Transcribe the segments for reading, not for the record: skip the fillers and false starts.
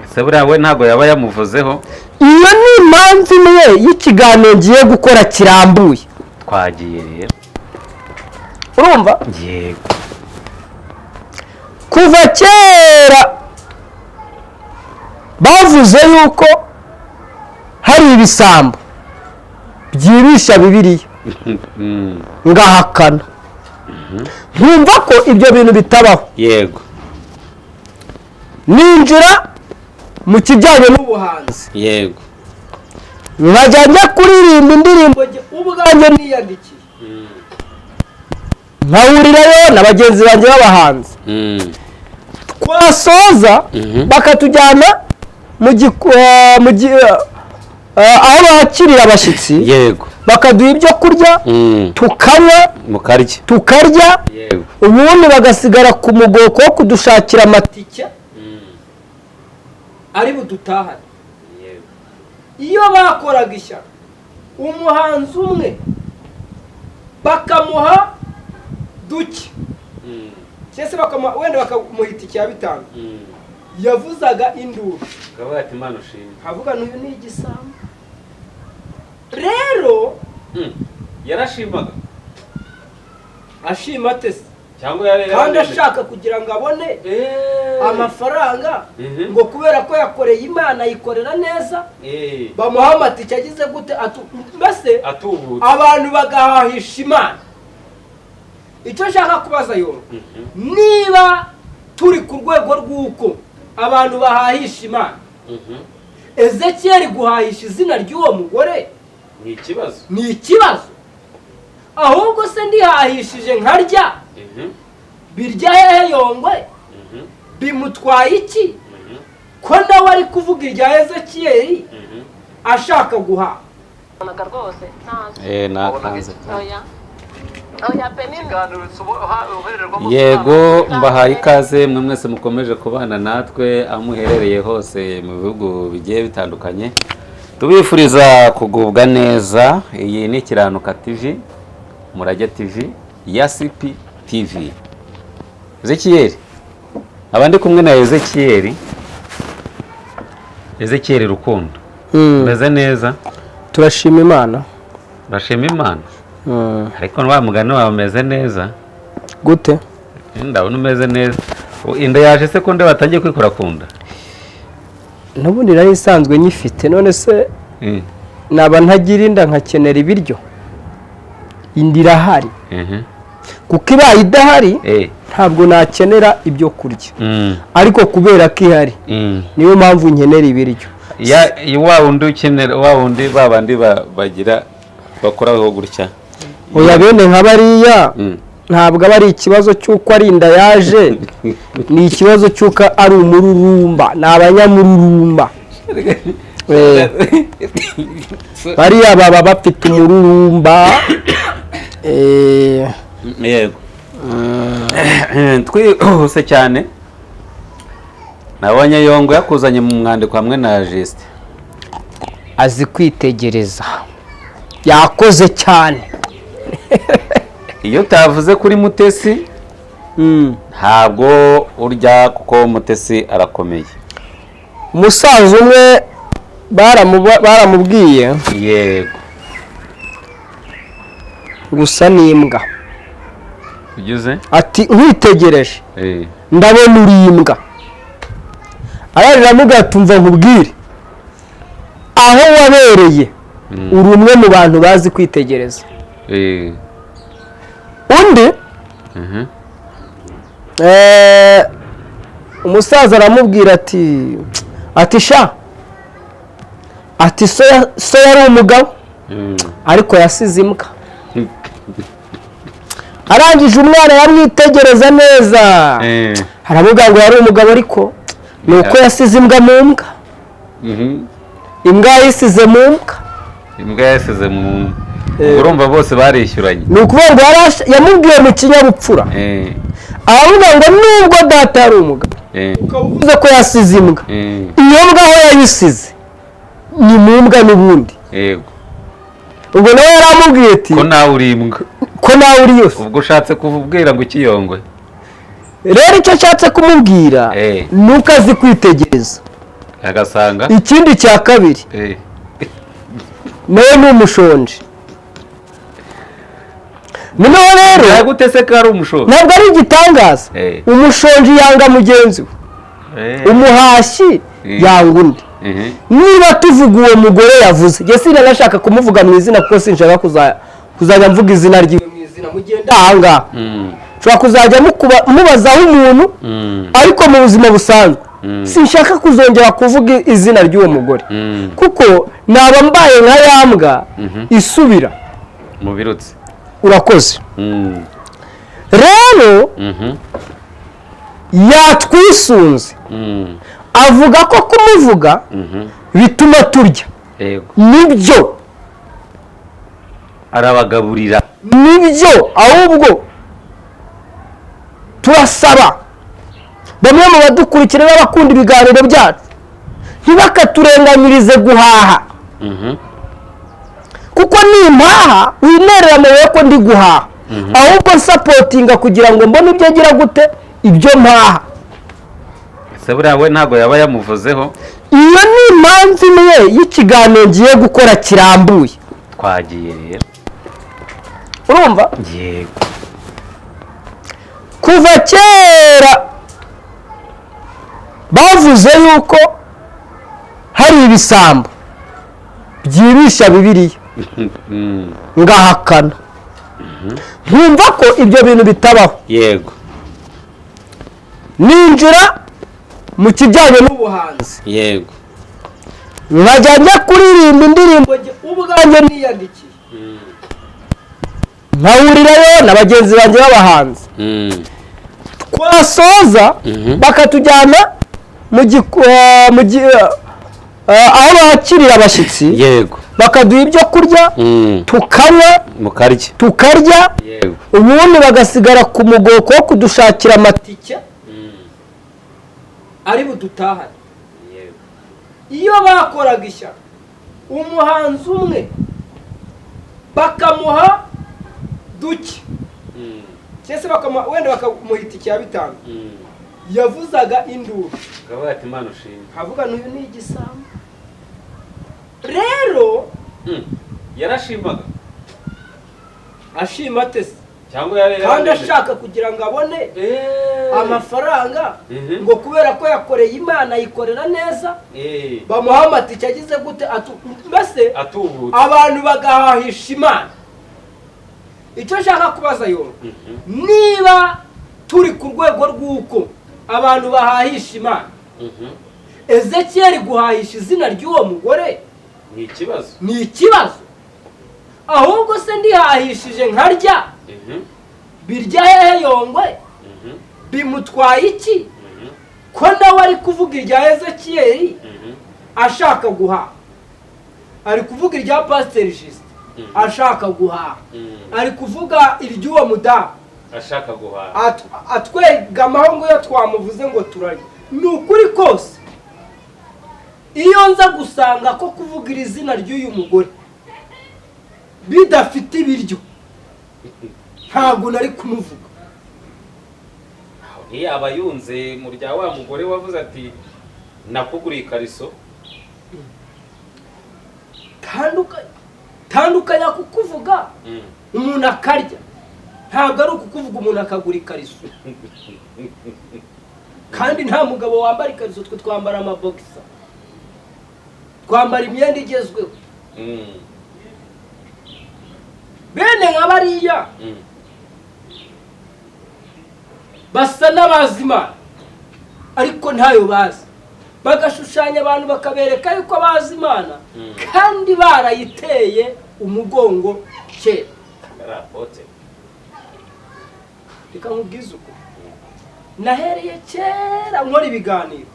Ese buriya we ntabwo yaba yamuvuzeho? Iyo ni impamvu imwe y'ikiganiro ngiye gukora kirambuye. Twagiye rero. Urumva? Yego. Kuva kera bavuze yuko hari ibisambo byibisha Bibiliya, ngahakana, nkumva ko ibyo bintu bitabaho. Ninjira mu kijyanye n'ubuhanzi, nkajya njya kuririmba indirimbo njye ubwanjye niyandikiye, nkahurirayo na bagenzi banjye b'abahanzi. Twasoza, bakatujyana mu aho bakirira abashyitsi, bakaduha ibyo kurya, tukanywa, mukarya, tukarya, ubundi bagasigara ku mugoko wo kudushakira amatike ari budutahane. Iyo bakoraga ishyano, umuhanzi umwe bakamuha duke, cyangwa se bakamuha, wenda bakamuha itike ya 5, yavuzaga induru. Ukavuga ati: "Imana ushimwe." Nkavuga n'uyu ni igisambo rero. Yarashimaga? Ashima atese? Cyangwa yari Kandi ashaka kugira ngo abone amafaranga, ngo kubera ko yakoreye Imana, ayikorera neza, bamuha amatike agize gute, mbese atubutse. Abantu bagahahisha Imana. Icyo nshaka kubaza yo, niba turi ku rwego rw'uko abantu bahahisha Imana, Ezekiyeli guhahisha izina ry'uwo mugore Ni ikibazo? Ni ikibazo. Ahubwo se ndihahishije nkarya, birya hehe Yongwe? Bimutwaye iki, ko nawe ari kuvuga irya Ezekiyeli ashaka guhaha? Nabonaga rwose ntazo. Nakanze. Oya, oya pe, nini. Yego, mbahaye ikaze mwe mwese mukomeje kubana natwe aho muherereye hose mu bihugu bigiye bitandukanye, tubifuriza kugubwa neza. Iyi ni Kiranuka TV, Murage TV ya CP TV. Ezekiyeli, abandi kumwe na Ezekiyeli, Ezekiyeli Rukundo, meze neza? Turashima Imana. Urashima Imana, ariko wa mugani wawe umeze neza? Gute? Ndabona umeze neza. Inda yaje se, ko nde watangiye kwikora ku nda? N'ubundi nari isanzwe nyifite, none se naba ntagira inda nkakenera ibiryo? Inda irahari, kuko ibaye idahari ntabwo nakenera ibyo kurya, ariko kubera ko ihari, niyo mpamvu nkenera ibiryo. Ya wa wundi ukenera, wa wundi, ba bandi bagira bakoraho gutya. Oya, bene nka bariya, ntabwo aba ari ikibazo cy'uko ari inda yaje, ni ikibazo cy'uko ari umururumba, ni abanyamururumba. Bariya baba bafite umururumba. Yego, twihuse cyane, nabonye Yongo yakuzanye mu mwandiko hamwe na Jisite. Azi kwitegereza, yakoze cyane. Iyo utavuze kuri Mutesi, ntabwo urya, kuko Mutesi arakomeye. Umusaza umwe baramubwiye gusa n'imbwa. Ugeze? Ati: "Nkwitegereje, ndabona uri imbwa." Ararira, aramubwira ati: "Umva nkubwire, aho wabereye uri umwe mu bantu bazi kwitegereza." Undi, umusaza aramubwira ati: "Sha," ati, "so yari umugabo, ariko yasize imbwa." Arangije umwana aramwitegereza neza, aravuga ngo yari umugabo, ariko ni uko yasize imbwa mu mbwa. Imbwa yayisize mu mbwa. Imbwa yasize mu, urumva bose barishyuranye. Ni ukuvuga ngo yamubwiye mu kinyabupfura, aravuga ngo nubwo data yari umugabo, ukaba uvuze ko yasize imbwa, iyo mbwa aho yayisize ni mu mbwa n'ubundi. Ubwo nawe yaramubwiye ati ko nawe uri imbwa, ko nawe uri yose. Ubwo ushatse kubwira ngo ikiyongwe? Rero icyo nshatse kumubwira ni uko azi kwitegereza. Agasanga Ikindi cya kabiri, nawe ni umushonji. Noneho rero Gute se ko ari umushonji? Ntabwo ari igitangaza. Umushonji yanga mugenzi we, umuhashyi yanga undi. Niba tuvuga uwo mugore yavuze, njye sinanashaka kumuvuga mu izina, kuko sinshaka kuzajya mvuga izina ryiwe mu izina mugenda ahangaha. Nshobora kuzajya mubazaho umuntu, ariko mu buzima busanzwe sinshaka kuzongera kuvuga izina ry'uwo mugore, kuko naba mbaye nka ya mbwa isubira mu birutsi. Urakoze. Rero yatwisunze, avuga ko kumuvuga bituma turya. Nibyo. Arabagaburira. Nibyo. Ahubwo turasaba bamwe mu badukurikira n'abakunda ibiganiro byacu, ntibakaturenganyirize guhaha, kuko nimpaha winerera amabuye ko ndi guhaha, ahubwo nsupportinga kugira ngo mbone ibyo agira gute, ibyo mpaha. Ese buriya we ntabwo yaba yamuvuzeho? Iyo ni impamvu imwe y'ikiganiro ngiye gukora kirambuye. Twagiye rero. Urumva? Yego. Kuva kera bavuze yuko hari ibisambo byibisha Bibiliya, ngahakana, nkumva ko ibyo bintu bitabaho. Ninjira mu kijyanye n'ubuhanzi, nkajya njya kuririmba indirimbo njye ubwanjye niyandikiye, nkahurirayo na bagenzi banjye b'abahanzi. Twasoza, bakatujyana mu aho bakirira abashyitsi, bakaduha ibyo kurya, tukanywa, Mukarya. tukarya. Ubundi bagasigara ku mugoko wo kudushakira amatike ari budutahane. Iyo bakoraga ishyaka, umuhanzi umwe bakamuha duke, cyangwa se bakamuha, wenda bakamuha itike ya 5, yavuzaga induru. Kavuga ati: "Imana ushimwe." Nkavuga n'uyu ni igisambo rero. Yarashimaga? Ashima atese? Cyangwa yari Kandi ashaka kugira ngo abone amafaranga, ngo kubera ko yakoreye Imana, ayikorera neza, bamuha amatike agize gute, mbese Atubutse. abantu bagahahisha Imana. Icyo nshaka kubaza yo, niba turi ku rwego rw'uko abantu bahahisha Imana, Ezekiyeli guhahisha izina ry'uwo mugore Ni ikibazo? Ni ikibazo? Ahubwo se ndihahishije nkarya, birya hehe Yongwe? Bimutwaye iki, ko nawe ari kuvuga irya Ezekiyeli ashaka guhaha, ari kuvuga irya Pasiteri Jisite ashaka guhaha, ari kuvuga iry'uwo mudamu ashaka guhaha? Atwegamaho ngo iyo twamuvuze ngo turarya. Ni ukuri kose, iyo nza gusanga ko kuvuga iri zina ry'uyu mugore bidafite ibiryo, ntabwo nari kumuvuga. Ntiyaba yunze mu rya wa mugore wavuze ati: "Nakuguriye ikariso"? Tandukanya kukuvuga umuntu akarya, ntabwo ari ukukuvuga umuntu akagura ikariso. Kandi nta mugabo wambara ikariso, twe twambara amabogisa, twambara imyenda igezweho. Bene nka bariya basa n'abazi Imana ariko ntayo bazi, bagashushanya abantu, bakabereka yuko bazi Imana, kandi barayiteye umugongo kera. Ari apôtre. Reka nkubwize uko nahereye kera nkora ibiganiro,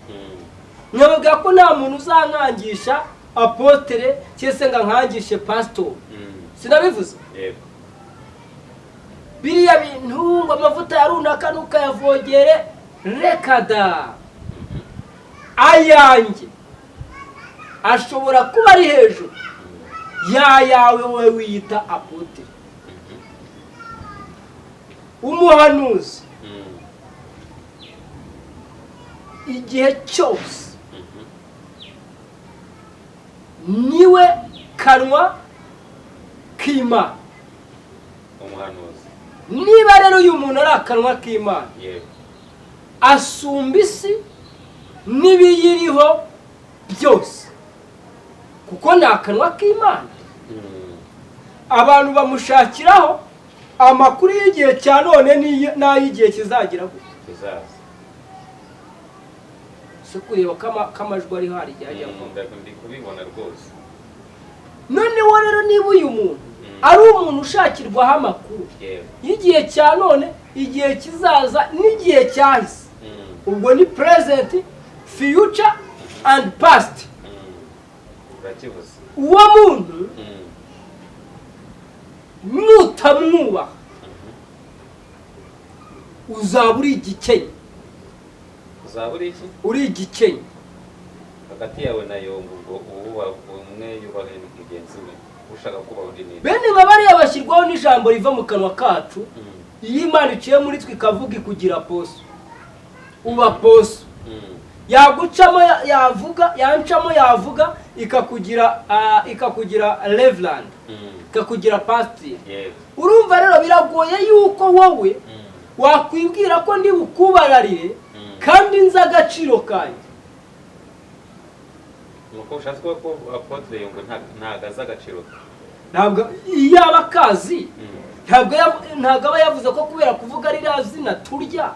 nkavuga ko nta muntu uzankangisha apôtre cyangwa se ngo ankangishe pasitori. Sinabivuze? Yego. Biriya bintu ngo amavuta ya runaka ntukayavogere, reka da. Ayanjye ashobora kuba ari hejuru yayawe wowe wiyita apôtre, umuhanuzi. Igihe cyose Niwe kanwa k'Imana. Umuhanuzi. Niba rero uyu muntu ari akanwa k'Imana, asumba isi n'ibiyiriho byose, kuko ni akanwa k'Imana. Abantu bamushakiraho amakuru y'igihe cya none n'ay'igihe kizagira gute? Kizaza. Si kureba ko amajwi ariho, hari igihe ajya avamo. Ndi kubibona rwose. Noneho rero, niba uyu muntu ari umuntu ushakirwaho amakuru y'igihe cya none, igihe kizaza n'igihe cyahise, ubwo ni present, future and past. Urakivuze. Uwo muntu nutamwubaha uzaba uri igikenye. Uzaba uri iki? Uri igikenye. Hagati yawe na Yongo, ubwo uwubaha umwe yubahe mugenzi we, ushaka kubaha undi ni Bene nka bariya bashyirwaho n'ijambo riva mu kanwa kacu. Iyo Imana iciye muri twe ikavuga ikugira poso, uba poso. Yagucamo yavuga, yancamo yavuga ikakugira reverend, ikakugira pasiteri. Urumva rero biragoye yuko wowe wakwibwira ko ndi bukubararire kandi nzi agaciro kanjye. Nuko ushatse kuvuga ko apôtre Yongo ntago azi agaciro ke? Ntabwo iyo aba akazi, ntabwo aba yavuze ko kubera kuvuga ririya zina turya.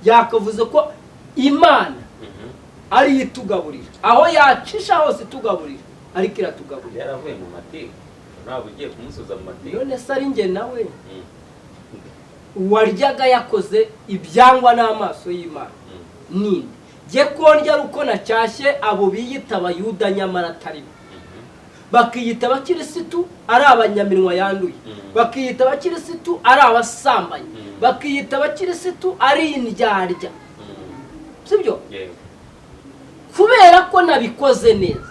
Yakavuze ko Imana ariyo itugaburira, aho yacisha hose itugaburira, ariko iratugaburira. Yaravuye mu matiku, ntabwo ugiye kumusubiza mu matiku. None se ari njye nawe, uwaryaga yakoze ibyangwa n'amaso y'Imana ninde? Jye kondya ari uko nacyashye abo biyita Abayuda nyamara atari bo, bakiyita abakirisitu ari abanyaminwa yanduye, bakiyita abakirisitu ari abasambanyi, bakiyita abakirisitu ari indyarya, sibyo? Yego. Kubera ko nabikoze neza,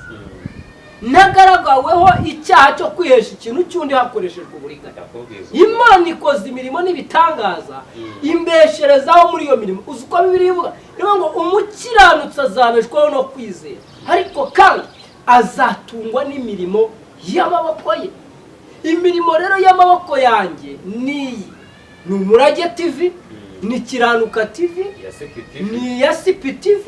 ntagaragaweho icyaha cyo kwihesha ikintu cy'undi hakoreshejwe uburiganya, Ndakubwiza. Imana ikoze imirimo n'ibitangaza, imbesherezaho muri iyo mirimo. Uzi uko Bibiliya ivuga? Niyo ngo umukiranutsi azabeshwaho no kwizera, ariko kandi azatungwa n'imirimo y'amaboko ye. Imirimo rero y'amaboko yanjye niyi: ni Umurage TV, ni Kiranuka TV, Ya Security. ni iya Sipi TV,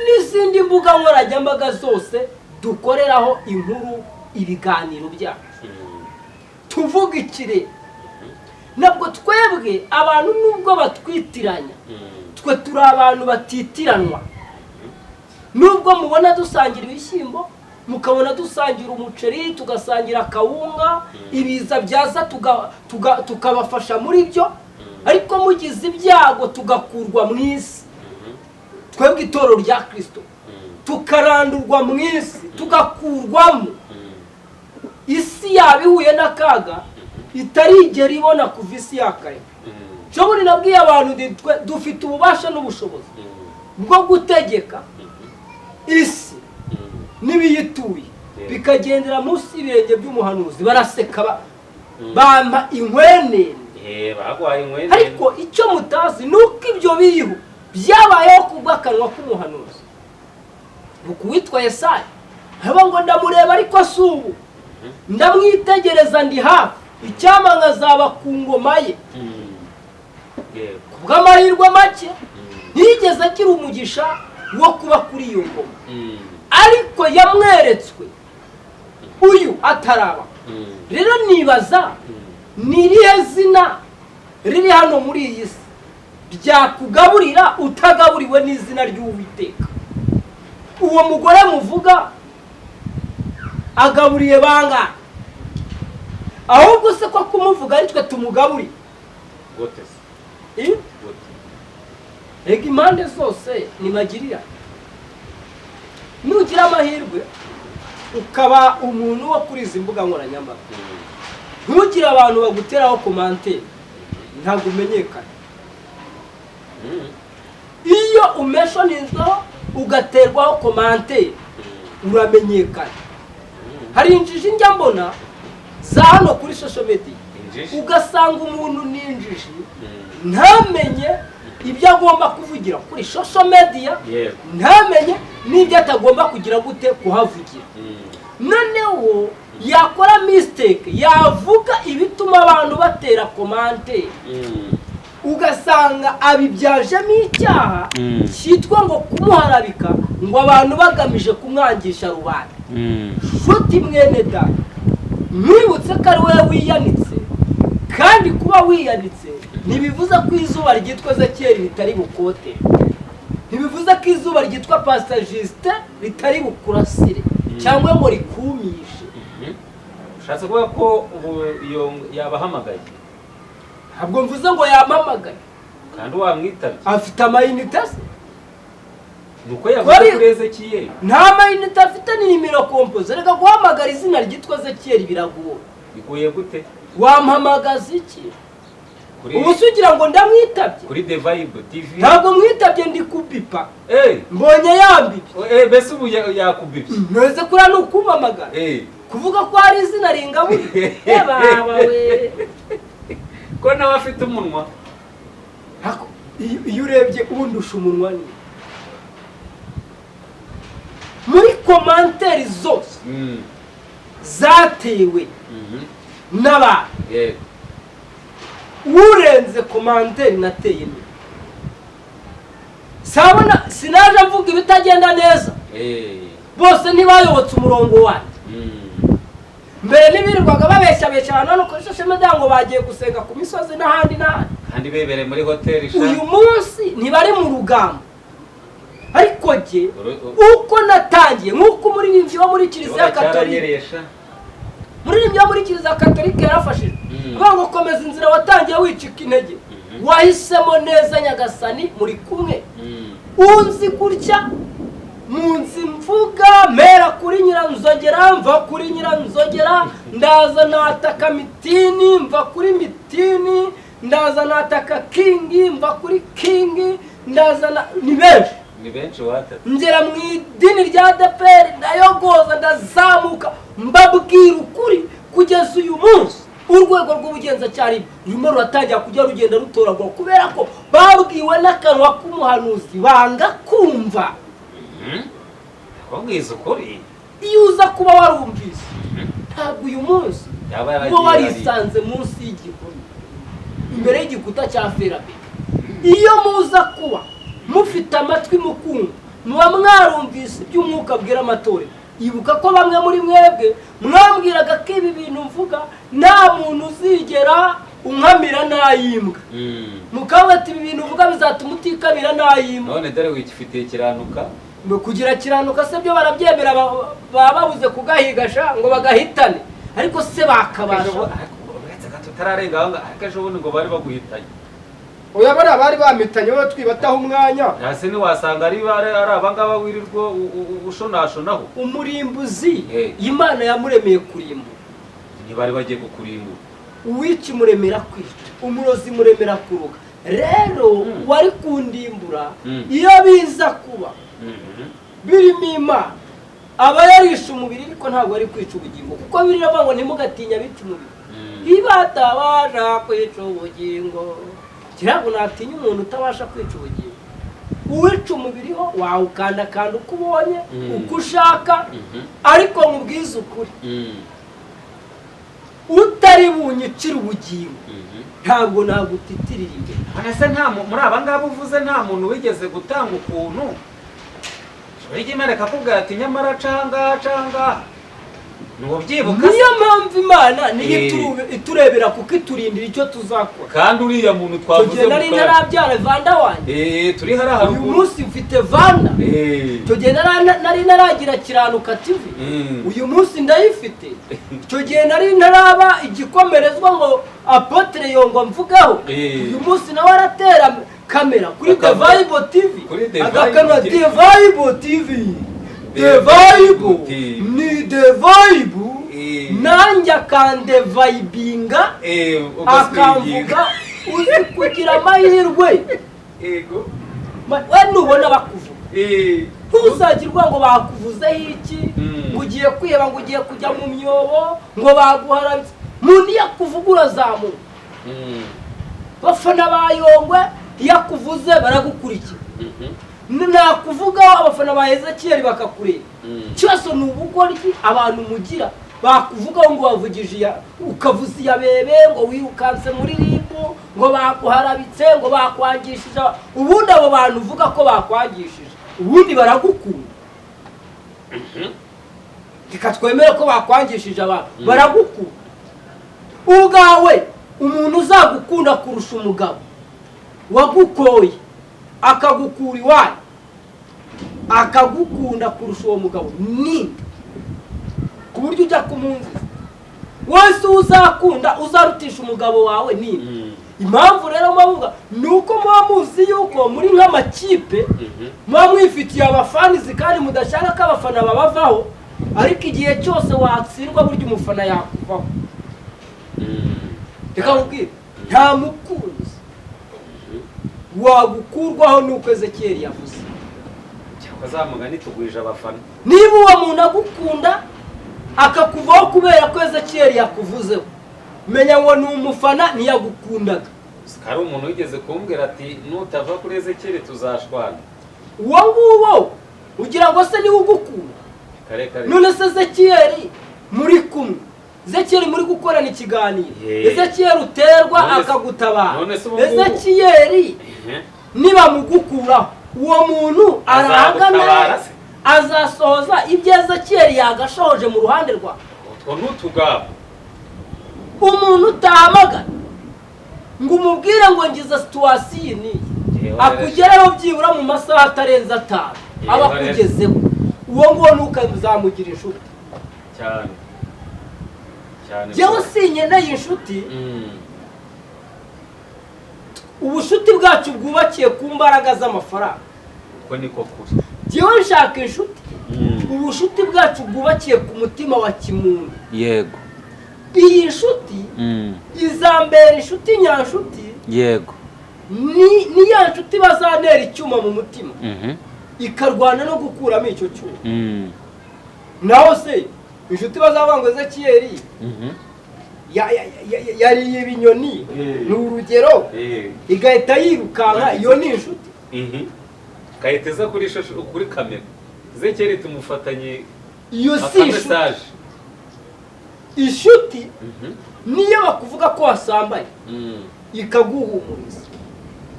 n'izindi mbuga nkoranyambaga zose dukoreraho inkuru, ibiganiro byacu. Tuvuga ikire, ntabwo twebwe abantu nubwo batwitiranya, twe turi abantu batitiranwa. Nubwo mubona dusangira ibishyimbo, mukabona dusangira umuceri, tugasangira akawunga, ibiza byaza tukabafasha muri byo, ariko mugize ibyago tugakurwa mu isi, twebwe itorero rya Kirisito tukarandurwa mu isi, tugakurwamo, isi yaba ihuye n'akaga itarigera ibona kuva isi yakarema. Nshobora nabwiye abantu nti twe dufite ububasha n'ubushobozi bwo gutegeka isi n'ibiyituye bikagendera munsi y'ibirenge by'umuhanuzi. Baraseka, bampa inkwenene. Baguhaye inkwene. Ariko icyo mutazi ni uko ibyo biriho byabayeho kubw'akanwa k'umuhanuzi, ni uwitwa Yesaya. Haba ngo ndamureba ariko si ubu, ndamwitegereza ndi hafi, icyampa nkazaba ku ngoma ye. Ku bw'amahirwe make ntiyigeze agira umugisha wo kuba kuri iyo ngoma, ariko yamweretswe uyu ataraba. Rero nibaza, ni irihe zina riri hano muri iyi si ryakugaburira utagaburiwe n'izina ry'Uwiteka? Uwo mugore muvuga agaburiye bangahe? Ahubwo se ko kumuvuga ari twe tumugaburiye? Gute se? Eh? Gute? Rega impande zose nimagirira. Nugira amahirwe ukaba umuntu wo kuri izi mbuga nkoranyambaga, ntugire abantu baguteraho commentaire, ntabwo umenyekana. Iyo umeshoninzweho, ugaterwaho commentaire, uramenyekana. Hari injiji njya mbona za hano kuri social media, Injiji? ugasanga umuntu ni injiji, ntamenye ibyo agomba kuvugira kuri social media, ntamenye n'ibyo atagomba kugira gute kuhavugira. Noneho yakora mistake, yavuga ibituma abantu batera commentaire, ugasanga abibyajemo icyaha cyitwa ngo kumuharabika, ngo abantu bagamije kumwangisha rubanda. Nshuti mwene data, mwibutse ko ari wowe wiyanitse, kandi kuba wiyanitse ntibivuze ko izuba ryitwa Ezekiyeli ritari bukote, ntibivuze ko izuba ryitwa Pastor Justin ritari bukurasire cyangwa ngo rikumishe. Ushatse kuvuga ko ubu iyo yabahamagaye? Ntabwo mvuze ngo yampamagaye. Kandi wamwitabye. Afite amayinite se? Ni uko yavuze kuri Ezekiyeli. Nta mayinite afite, ni nimero composé. Reka guhamagara izina ryitwa Ezekiyeli biragoye. Bigoye gute? Wampamagaza iki? Ubu se ugira ngo ndamwitabye? Kuri The Vibe TV. Ntabwo mwitabye, ndi kubipa. Mbonye yambibye. Mbese ubu yakubibye? Nteze kuriya ni ukumpamagara, kuvuga ko hari izina ringaburiye baba we. Ko nawe afite umunwa. Iyo urebye undusha umunwa ni muri commentaire zose zatewe n'abantu, urenze commentaire nateye ni sabona. Sinaje mvuga ibitagenda neza, bose ntibayobotse umurongo wanjye. Mbere ntibirirwaga babeshabesha abantu hano kuri social media ngo bagiye gusenga ku misozi n'ahandi n'ahandi, kandi bebereye muri hoteli. Uyu munsi ntibari mu rugamba, ariko jye uko natangiye, nk'uko umuririmbyi wo muri Kiliziya Katolika, umuririmbyi wo muri Kiliziya Katolika yarafashijwe, avuga ngo komeza inzira watangiye wicika intege, wahisemo neza, Nyagasani muri kumwe. Unzi gutya munsi mvuga mera kuri Nyiranzogera, mva kuri Nyiranzogera ndaza nataka Mitini, mva kuri Mitini ndaza nataka Kingi, mva kuri Kingi ndaza ni benshi, ni benshi watatse. Ngera mu idini rya ADEPR ndayogoza, ndazamuka, mbabwira ukuri. Kugeza uyu munsi urwego rw'ubugenzacyaha rurimo ruratangira kujya rugenda rutoragura, kubera ko babwiwe n'akanwa k'umuhanuzi banga kumva. Kubwiza ukuri. Iyo uza kuba warumvise, ntabwo uyu munsi uba warisanze munsi y'igihome, imbere y'igikuta cya ferabeto. Iyo muza kuba mufite amatwi mukumva, muba mwarumvise iby'umwuka abwira amatorero. Ibuka ko bamwe muri mwebwe mwambwiraga ko ibi bintu mvuga nta muntu uzigera unkamira n'ayimbwa, mukavuga ati ibi bintu uvuga bizatuma utikamira n'ayimbwa. None dore wifitiye Kiranuka. Kugira Kiranuka se byo barabyemera, baba babuze kugahigasha ngo bagahitane, ariko se bakabasha. Uretse gato utararenga aho ngaho, ariko ejo bundi ngo bari baguhitanye. Oya, bariya bari bamitanye bo twibataho umwanya. Hasi ntiwasanga ari abangaba wirirwa ushonashonaho. Umurimbuzi Imana yamuremeye kurimbura. Ntibari bagiye kukurimbura. Uwica imuremera kwica, umurozi imuremera kuroga. Rero wari kundimbura iyo biza kuba birimo Imana, aba yarishe umubiri ariko ntabwo ari kwica ubugingo, kuko biriya ngo ntimugatinya abica umubiri, ibatabasha kwica ubugingo. Ntabwo natinya umuntu utabasha kwica ubugingo. Uwica umubiri ho wawukandakanda uko ubonye, uko ushaka, ariko nkubwize ukuri, utari bunyicire ubugingo ntabwo nagutitirira imbere. Ese nta muri aba ngaba uvuze nta muntu wigeze gutanga ukuntu Imana ikakubwira ati nyamara canga canga ntubyibuka? Niyo mpamvu Imana niyo iturebera, kuko iturindira icyo tuzakora. Kandi uriya muntu twavuze nari ntarabyara Vanda wanjye, turi hariya uyu munsi mfite Vanda. Icyo gihe nari ntaragira Kiranuka TV, uyu munsi ndayifite. Icyo gihe nari ntaraba igikomerezwa ngo Apotre Yongwa mvugaho, uyu munsi nawe aratera kamera kuri The Vibe TV, agakanwa The Vibe TV, The Vibe ni The Vibe, nanjye akandevayibinga akamvuga. Uzi kugira amahirwe we nubona bakuvuga, ntuzagirwa ngo bakuvuzeho iki, ngo ugiye kwiheba, ngo ugiye kujya mu myobo, ngo baguharabitse. Muntu iyo akuvuga urazamuka. Bafana ba Yongwe iyo akuvuze baragukurikira. Nakuvugaho abafana ba Ezekiyeli bakakureba. Cyose ni ubugoryi abantu mugira, bakuvugaho ngo wavugije ukavuza iya bebe, ngo wirukanse muri ribu, ngo bakuharabitse, ngo bakwangishije. Ubundi abo bantu uvuga ko bakwangishije ubundi baragukunda. Reka twemere ko bakwangishije abantu, baragukunda. Ubwawe umuntu uzagukunda kurusha umugabo wagukoye akagukura iwanyu akagukunda kurusha uwo mugabo ni ku buryo ujya kumunziza wese uzakunda uzarutisha umugabo wawe ni impamvu rero mubavuga ni uko muba muzi yuko muri nk'amakipe muba mwifitiye abafanizi kandi mudashaka ko abafana babavaho, ariko igihe cyose watsindwa burya umufana yakuvaho. Reka nkubwire, nta mukunzi wagukurwaho nuko Ezekiyeli yavuze. Cyangwa tugwije abafana. Niba uwo muntu agukunda akakuvaho kubera ko Ezekiyeli yakuvuzeho, menya ngo ni umufana ntiyagukundaga. Hari umuntu wigeze kumbwira ati nutava kuri Ezekiyeli tuzashwana. Uwo nguwo ugira ngo se niwe ugukunda? None se Ezekiyeli muri kumwe, Ezekiyeli muri gukorana ikiganiro, Ezekiyeli uterwa akagutabara, Ezekiyeli nibamugukuraho uwo muntu arahagana azasohoza ibyo Ezekiyeli yagashohoje mu ruhande rwawe. Utwo n'utugabo. Umuntu utahamagara ngo umubwire ngo ngize situwasiyo niyi, akugereho byibura mu masaha atarenze 5 aba akugezeho, uwo nguwo ntukazamugira inshuti. Cyane cyane. Jyewe sinkeneye inshuti. Ubushuti bwacu bwubakiye ku mbaraga z'amafaranga. Uko niko kuri. Jyewe nshaka inshuti. Ubushuti bwacu bwubakiye ku mutima wa kimuntu. Yego. Iyi nshuti izambera inshuti nyanshuti. Yego. Ni ya nshuti bazantera icyuma mu mutima ikarwana no gukuramo icyo cyuma. Naho se inshuti bazavuga ngo Ezekiyeli yariye ibinyoni ni urugero, igahita yirukanka, iyo ni inshuti. Kayiteza kuri kuri kamera Ezekiyeli tumufatanye, iyo si inshuti. Inshuti niyo bakuvuga ko wasambaye ikaguhumuriza,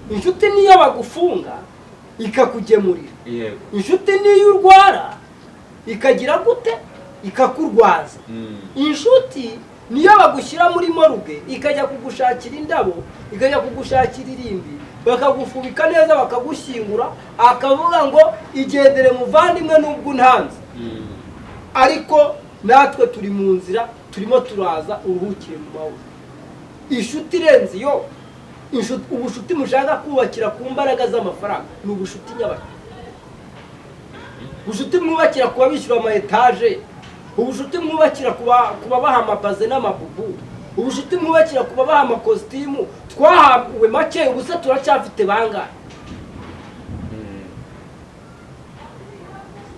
inshuti niyo bagufunga ikakugemurira, inshuti niyo urwara ikagira gute ikakurwaza, inshuti niyo bagushyira muri morgue ikajya kugushakira indabo, ikajya kugushakira irimbi, bakagufubika neza bakagushyingura, akavuga ngo igendere muvandimwe nubwo untanze, ariko natwe turi mu nzira turimo turaza, uruhukire mu mahoro. Inshuti irenze iyo, ubushuti mushaka kubakira ku mbaraga z'amafaranga ni ubushuti nyabaki. Ubushuti mwubakira kuba bishyura ama etaje, ubushuti mwubakira kuba baha amabaze n'amabubu, ubushuti mwubakira kuba baha amakositimu twahawe make, ubusa turacyafite bangahe?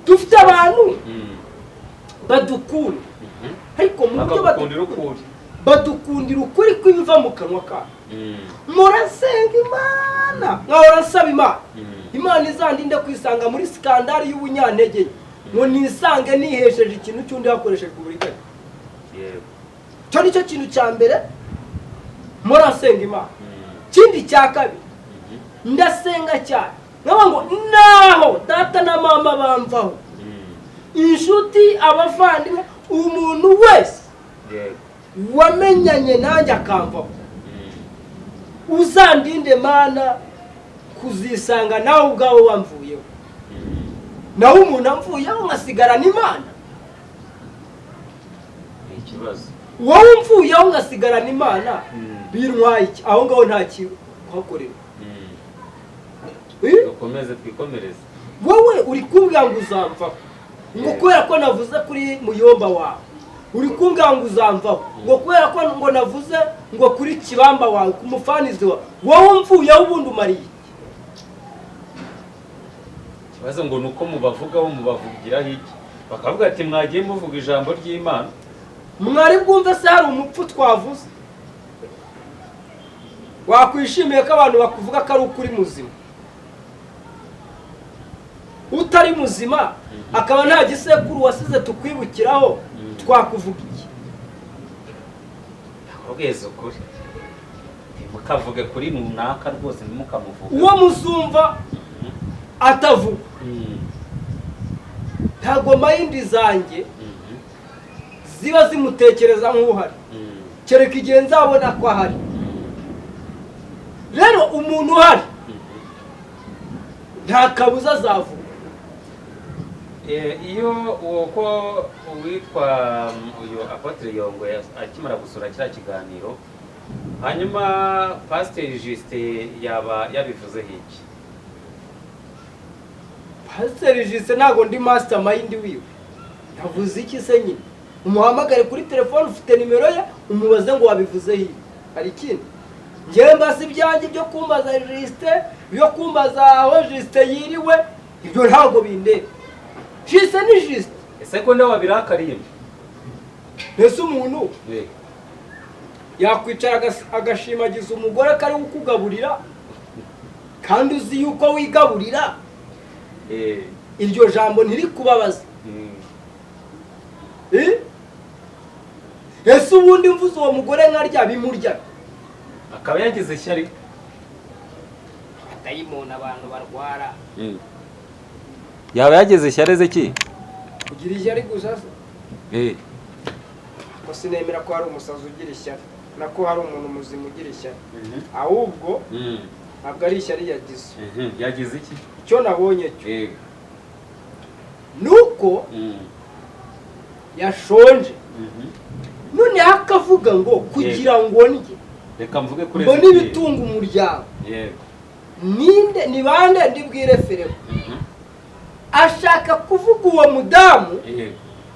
Dufite abantu badukunda, ariko mu buryo badukundira ukuri kw'ibiva mu kanwa kabo. Murasenga Imana, nkahora nsaba Imana, Imana izandinde kwisanga muri skandali y'ubunyantege ngo nisange nihesheje ikintu cy'undi hakoreshejwe uburiganya. Cyo nicyo kintu cya mbere murasenga Imana. Kindi cya kabiri ndasenga cyane nkaba ngo naho data na mama bamvaho, inshuti, abavandimwe, umuntu wese wamenyanye nanjye akamvaho, uzandinde Mana kuzisanga nawe ubwawe wamvuyeho. Naho umuntu amvuyeho nkasigarana Imana, wowe umvuyeho nkasigarana Imana bintwaye iki? Aho ngaho nta kikuhakorera. Dukomeze twikomereze. Wowe uri kumbwira ngo uzamvaho ngo kubera ko navuze kuri muyomba wawe, uri kumbwira ngo uzamvaho ngo kubera ko ngo navuze ngo kuri kibamba wawe, ku mufanizi wawe, wowe umvuyeho ubundi umariye. Ikibazo ngo nuko mubavugaho mubavugiraho iki? Bakavuga ati mwagiye muvuga ijambo ry'Imana. Mwari bwumve se hari umupfu twavuze? Wakwishimiye ko abantu bakuvuga ko ari ukuri muzima? Utari muzima, akaba nta gisekuru wasize tukwibukiraho, twakuvuga iki? Ubwiza ukuri, ntimukavuge kuri runaka rwose, ntimukamuvuge. Uwo muzumva atavuga, ntago mind zanjye ziba zimutekereza nk'uhari, kereka igihe nzabona ko ahari. Rero umuntu uhari nta kabuza azavuga. Iyo uwo ko uwitwa uyu Apôtre Yongwe akimara gusura kiriya kiganiro, hanyuma Pasiteri Justin yaba yabivuzeho iki? Pasiteri Justin, ntabwo ndi master mind wiwe. Yavuze iki se nyine? Umuhamagare kuri telefone, ufite nimero ye, umubaze ngo wabivuzeho iki. Hari ikindi njyewe mbaza ibyanjye byo kumbaza Justin, byo kumbaza aho Justin yiriwe, ibyo ntabwo bindeba. Justin ni Justin. Ese ko nawe wabirakariye? Mbese umuntu yakwicara agashimagiza umugore ko ari we ukugaburira, kandi uzi yuko wigaburira? Iryo jambo ntirikubabaza? Eh? Ese ubundi mvuze uwo mugore nkarya bimurya? Akaba yagize ishyari. Abadayimoni, abantu barwara. Yaba yagize ishyari ziki? Kugira ishyari gusa se? Ko sinemera ko hari umusazi ugira ishyari, nako hari umuntu muzima ugira ishyari. Ahubwo ntabwo ari ishyari yagize. Yagize iki? Icyo nabonye cyo ni uko yashonje, noneho akavuga ngo kugira ngo ndye, Reka mvuge kuri mbone Ezekiel. ibitunga umuryango, ninde, ni bande ndibwire fereko? Ashaka kuvuga uwo mudamu,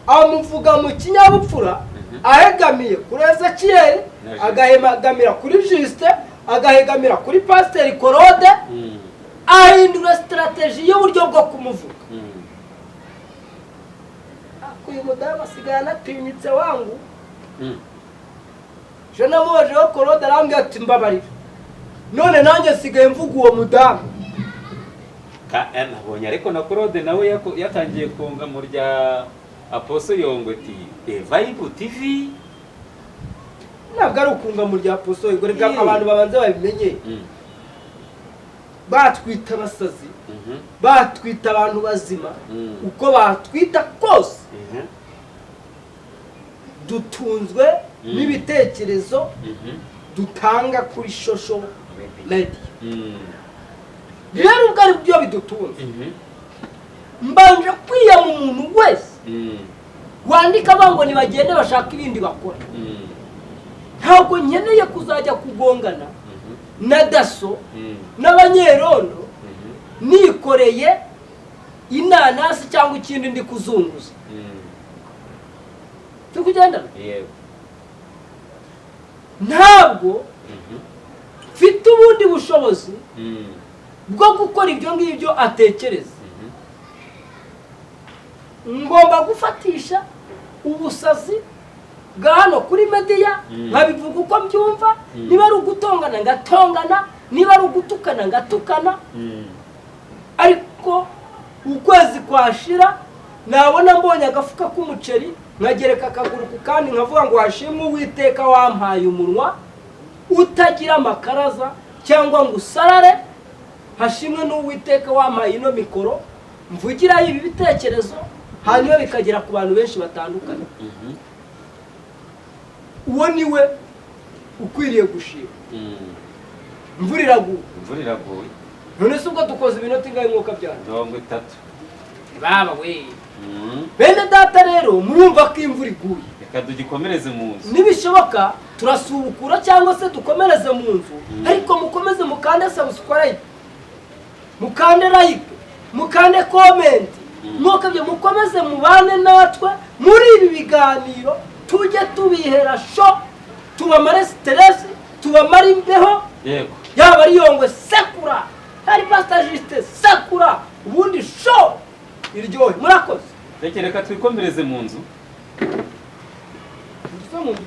amuvuga mu kinyabupfura, ahegamiye kuri Ezekiyeli, Na Justin. agahegamira kuri Justin, agahegamira kuri Pasiteri Korode, ahindura strategy y'uburyo bwo kumuvuga. Ariko uyu mudamu asigaye anatinyitse wangu. Je namubajeho Korode, arambwira ati: "Mbabarira." None nanjye nsigaye mvuga uwo mudamu. Nabonye ariko na Claude nawe yatangiye kunga mu rya Apostle Yongwe ati The Vibe TV. Ntabwo ari ukunga mu rya Apostle Yongwe, reka abantu babanze babimenye. Batwita abasazi, batwita abantu bazima, uko batwita kose, dutunzwe n'ibitekerezo dutanga kuri social media. Rero ubwo ari byo bidutunze, mbanje kwiyama umuntu wese wandika avuga ngo nibagende bashaka ibindi bakora. Ntabwo nkeneye kuzajya kugongana na DASSO n'abanyerondo nikoreye inanasi cyangwa ikindi ndi kuzunguza. Turi kugendana? Yego. Ntabwo mfite ubundi bushobozi bwo gukora ibyo ngibyo atekereza. Ngomba gufatisha ubusazi bwa hano kuri media, nkabivuga uko mbyumva. Niba ari ugutongana ngatongana, niba ari ugutukana ngatukana, ariko ukwezi kwashira nabona mbonye agafuka k'umuceri, nkagereka akaguru ku kandi, nkavuga ngo hashimwe Uwiteka wampaye umunwa utagira amakaraza cyangwa ngo usarare, hashimwe n'Uwiteka wampaye ino mikoro mvugiraho ibi bitekerezo, hanyuma bikagera ku bantu benshi batandukanye. Uwo ni we ukwiriye gushima. Imvura iraguye. Imvura iraguye. None se ubwo dukoze iminota ingahe mwuka byane? 30. Baba we, bene data, rero murumva ko imvura iguye. Reka tugikomereze mu nzu. Nibishoboka turasubukura cyangwa se dukomereze mu nzu, ariko mukomeze mukande subscribe, mukande like, mukande comment, mwokabye mukomeze mubane natwe muri ibi biganiro, tujye tubihera show, tubamare stress, tubamare imbeho. Yaba ari Yongwe sekura, ari Pastor Justin sekura, ubundi show iryohe. Murakoze. Reka twikomereze mu nzu. Tuve mu nzu.